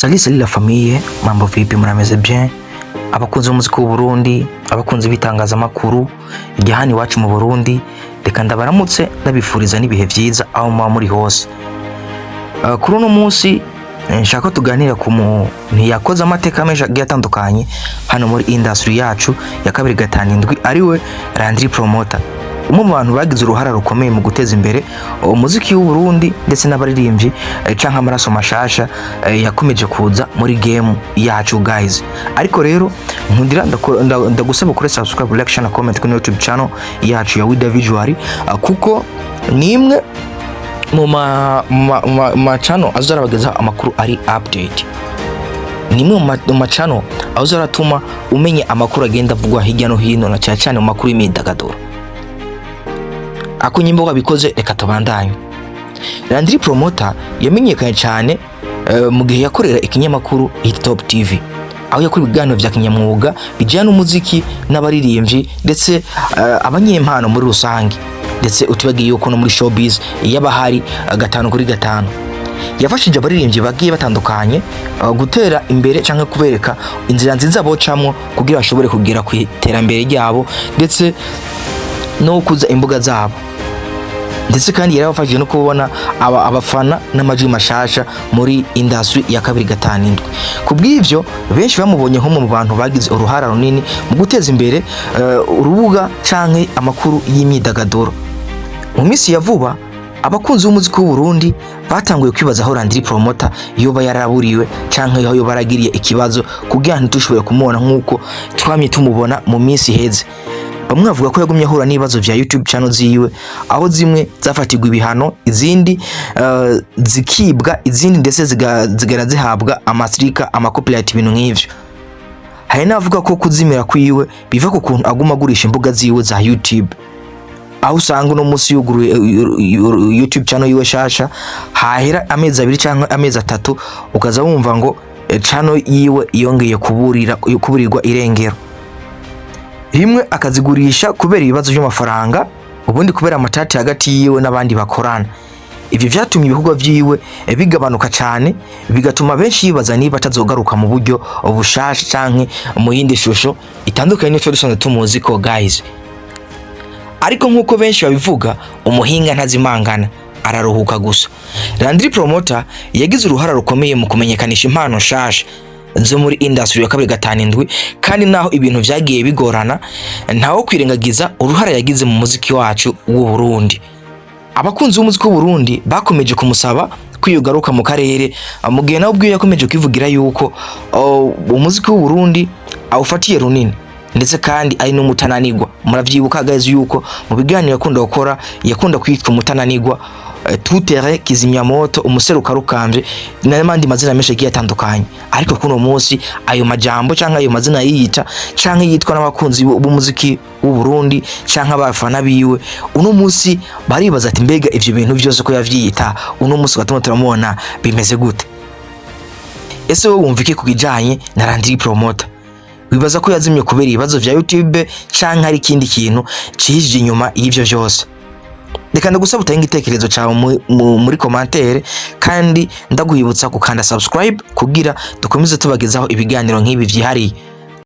Salut salut la famille, mambo vipi, murameze bien? Abakunzi b'umuziki w'u Burundi, abakunzi b'itangazamakuru irya hano iwacu mu Burundi, reka ndabaramutse, ndabifuriza n'ibihe vyiza aho muba muri hose. Kuri uno munsi nshaka ko tuganira ku muntu yakoze amateka menshi agiye atandukanye hano muri industry yacu ya 257, ariwe Landry Promoter, umwe mu bantu bagize uruhara rukomeye mu guteza imbere umuziki w'u Burundi ndetse n'abaririmbyi canke amaraso mashasha yakomeje kuza muri game yacu, guys. Ariko rero nkundira ndagusaba ukore subscribe, like, share na comment kuri YouTube channel yacu ya Wida Visual, kuko ni imwe mu ma channel azarabagezaho amakuru ari update. Ni imwe mu ma channel aho aratuma umenya amakuru agenda avugwa hirya no hino, na cyane cyane mu makuru y'imyidagaduro. Ako nyimbo wabikoze, reka tubandanye. Landry Promoter yamenyekanye cyane mu gihe yakorera ikinyamakuru Hit Top TV, aho yakora ibiganiro vya kinyamwuga bijyana n'umuziki n'abaririmbyi ndetse abanyempano muri rusange, ndetse utibagiye yuko no muri showbiz yaba hari 5 kuri 5. Yafashije abaririmbyi bagiye batandukanye gutera imbere cyangwa kubereka inzira nziza bocamwo kugira bashobore kugera ku iterambere ryabo ndetse no gukuza imbuga zabo. Ndetse kandi yarabafashije no kubona abafana n'amajwi mashasha muri industry ya 257. Ku bw'ivyo, benshi bamubonye nko mu bantu bagize uruhara runini mu guteza imbere urubuga canke amakuru y'imyidagaduro. Mu minsi ya vuba, abakunzi b'umuziki w'u Burundi batanguye kwibaza aho Landry Promoter yoba yaraburiwe canke aho yoba yaragiriye ikibazo kugira ntitushobore kumubona nk'uko twamye tumubona mu minsi iheze. Bamwe bavuga ko yagumye ahura n'ibibazo vya YouTube channel ziwe, aho zimwe zafatirwa ibihano, izindi zikibwa, izindi ndetse zigara zihabwa amasirika, ama copyright, ibintu nk'ivyo. Hari n'abavuga ko kuzimira kwiwe biva ku kuntu aguma agurisha imbuga ziwe za YouTube, aho usanga uno munsi yuguruye YouTube channel yiwe shasha, hahera amezi 2 cyangwa amezi 3 ukaza wumva ngo channel yiwe yongeye kuburirwa irengero. Rimwe akazigurisha kubera ibibazo by'amafaranga, ubundi kubera amatati hagati yiwe n'abandi bakorana. Ivyo vyatumye ibikorwa vyiwe bigabanuka cyane, bigatuma benshi yibaza niba atazogaruka mu buryo bushasha canke mu yindi shusho itandukanye n'ico dusanzwe tumuzi ko, guys. Ariko nk'uko benshi babivuga, umuhinga ntazimangana, araruhuka gusa. Landry Promoter yagize uruhara rukomeye mu kumenyekanisha impano nshasha zo muri industry ya 257, kandi naho ibintu vyagiye bigorana, ntawo kwirengagiza uruhara yagize mu muziki wacu w'u Burundi. Abakunzi b'umuziki w'u Burundi bakomeje kumusaba kwiyugaruka mu karere, mu gihe nawe ubwiwe yakomeje kwivugira yuko umuziki w'u Burundi awufatiye runini, ndetse kandi ari n'umutananigwa. Muravyibuka, guys, yuko mu biganiro yakunda gukora yakunda kwitwa umutananigwa, tutere, kizimyamoto, umuseruka rukambye n'amandi mazina menshi agiye atandukanye. Ariko kuno munsi ayo majambo canke ayo mazina yiyita canke yitwa n'abakunzi b'umuziki w'u Burundi canke abafana biwe, uno munsi baribaza ati: "Mbega ivyo bintu vyose ko yavyiyita, uno munsi gatuma turamubona, bimeze gute?" Ese wowe wumva iki ku kijanye na Landry Promoter? Wibaza ko yazimye kubera ibibazo vya YouTube canke hari ikindi kintu cihishije inyuma y'ivyo vyose? Reka ndagusaba utange igitekerezo cyawe muri commentaire, kandi ndaguhibutsa gukanda subscribe kugira dukomeze tubagezaho ibiganiro nk'ibi vyihariye.